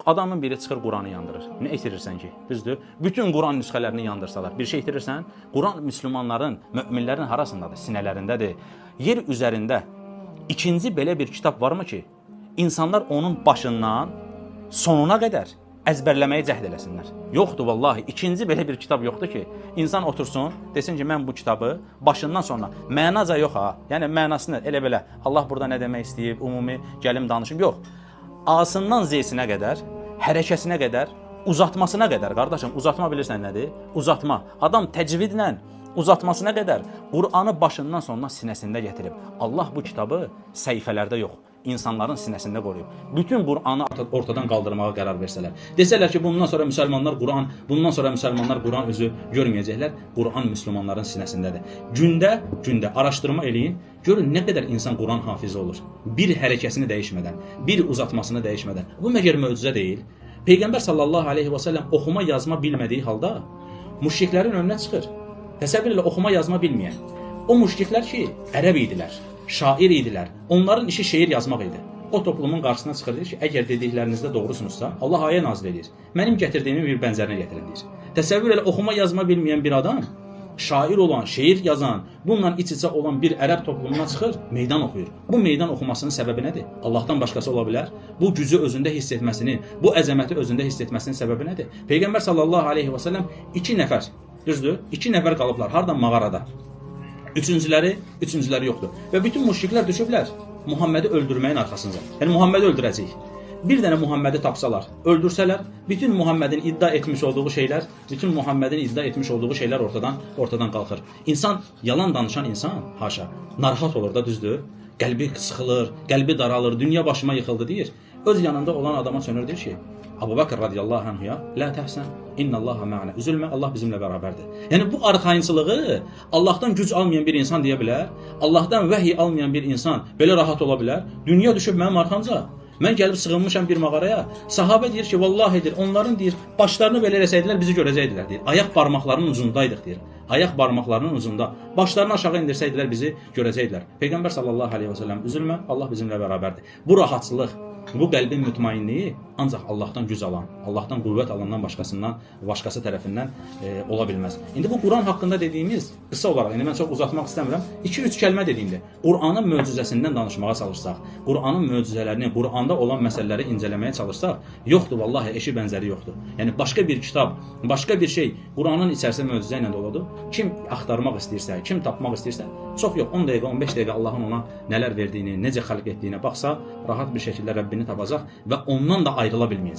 Adamın biri çıxır Quranı yandırır. Nə itirirsən ki? Düzdür? Bütün Quran nüsxələrini yandırsalar, bir şey itirirsən? Quran müsəlmanların, möminlərin harasındadır? Sinələrindədir. Yer üzərində ikinci belə bir kitab varmı ki, insanlar onun başından sonuna qədər əzbərləməyə cəhd eləsinlər? Yoxdur vallahi. İkinci belə bir kitab yoxdur ki, insan otursun, desin ki, mən bu kitabı başından sonuna, mənaca yox ha, yəni mənasını elə belə Allah burada nə demək istəyib, ümumi gəlim danışım, yox. A-sından Z-sinə qədər, hərəkəsinə qədər, uzatmasına qədər, qardaşım, uzatma bilirsən nədir? Uzatma. Adam təcvidlə uzatmasına qədər Qur'anı başından sonuna sinəsində gətirib. Allah bu kitabı səhifələrdə yox, insanların sinəsində qoruyub. Bütün Qur'anı ortadan qaldırmağa qərar versələr, desələr ki, bundan sonra müsəlmanlar Quran, bundan sonra müsəlmanlar Quran üzü görməyəcəklər, Quran müsəlmanların sinəsindədir. Gündə araşdırma eləyin, görün nə qədər insan Quran hafizi olur. Bir hərəkəsini dəyişmədən, bir uzatmasını dəyişmədən. Bu məgər möcüzə deyil? Peyğəmbər sallallahu aleyhi və səlləm oxuma yazma bilmədiyi halda müşriklərin önünə çıxır. Təsəvvür elə, oxuma yazma bilməyən. O müşriklər ki, ərəb idilər, şair idilər. Onların işi şeir yazmaq idi. O toplumun qarşısına çıxır, deyir ki, əgər dediklərinizdə doğrusunuzsa, Allah ayə nazil edir. Mənim gətirdiyimin bir bənzərini gətirin, deyir. Təsəvvür elə, oxuma yazma bilməyən bir adam, şair olan, şeir yazan, bununla iç-içə olan bir ərəb toplumuna çıxır, meydan oxuyur. Bu meydan oxumasının səbəbi nədir? Allahdan başqası ola bilər? Bu gücü özündə hiss etməsinin, bu əzəməti özündə hiss etməsinin səbəbi nədir? Peyğəmbər sallallahu aleyhi və səlləm 2 nəfər, düzdür? 2 nəfər qalıblar. Hardan? Mağarada. Üçüncüləri yoxdur. Və bütün müşriklər düşüblər Muhammədi öldürməyin arxasınca. Yəni Muhammədi öldürəcəyik. Bir dənə Muhammədi tapsalar, öldürsələr, bütün Muhammedin iddia etmiş olduğu şeylər, bütün Muhammedin iddia etmiş olduğu şeylər ortadan qalxır. İnsan, yalan danışan insan, haşa, narahat olur da, düzdür? Qəlbi sıxılır, qəlbi daralır, dünya başıma yıxıldı deyir. Öz yanında olan adama çönür, deyir ki, Əbu Bəkr radiyallahu anhuya, la təhsən, innallaha ma'ana. Üzülmə, Allah bizimlə bərabərdir. Yəni bu arxayınçılığı Allahdan güc almayan bir insan deyə bilər, Allahdan vəhiy almayan bir insan belə rahat ola bilər. Dünya düşüb mənim arxamca. Mən gəlib sığınmışam bir mağaraya. Sahabə deyir ki, vallahi deyir, onların deyir, başlarını belə eləsəydilər bizi görəcəkdilər deyir. Ayaq barmaqlarının ucundaydıq deyir. Ayaq barmaqlarının ucunda. Başlarını aşağı endirsəydilər bizi görəcəkdilər. Peyğəmbər sallallahu aleyhi və səlləm, üzülmə, Allah bizimlə bərabərdir. Bu rahatçılıq, bu qəlbin mütmainliyi ancaq Allahdan güc alan, Allahdan qüvvət alandan başqasından, başqası tərəfindən ola bilməz. İndi bu Quran haqqında dediyimiz qısa olaraq, indi mən çox uzatmaq istəmirəm. 2-3 kəlmə dediyimdə Qur'anın möcüzəsindən danışmağa çalışsaq, Qur'anın möcüzələrini, Qur'anda olan məsələləri incələməyə çalışsaq, yoxdur vallahi, eşi bənzəri yoxdur. Yəni başqa bir kitab, başqa bir şey Qur'anın içərisində möcüzə ilə doludur. Kim axtarmaq istəyirsə, kim tapmaq istəyirsə, çox yox, 10 dəqiqə, 15 dəqiqə Allahın ona nələr verdiyini, necə xalq etdiyinə baxsa, rahat bir şəkildə Rəbbini tapacaq və ondan da ayrıla bilməyəcək.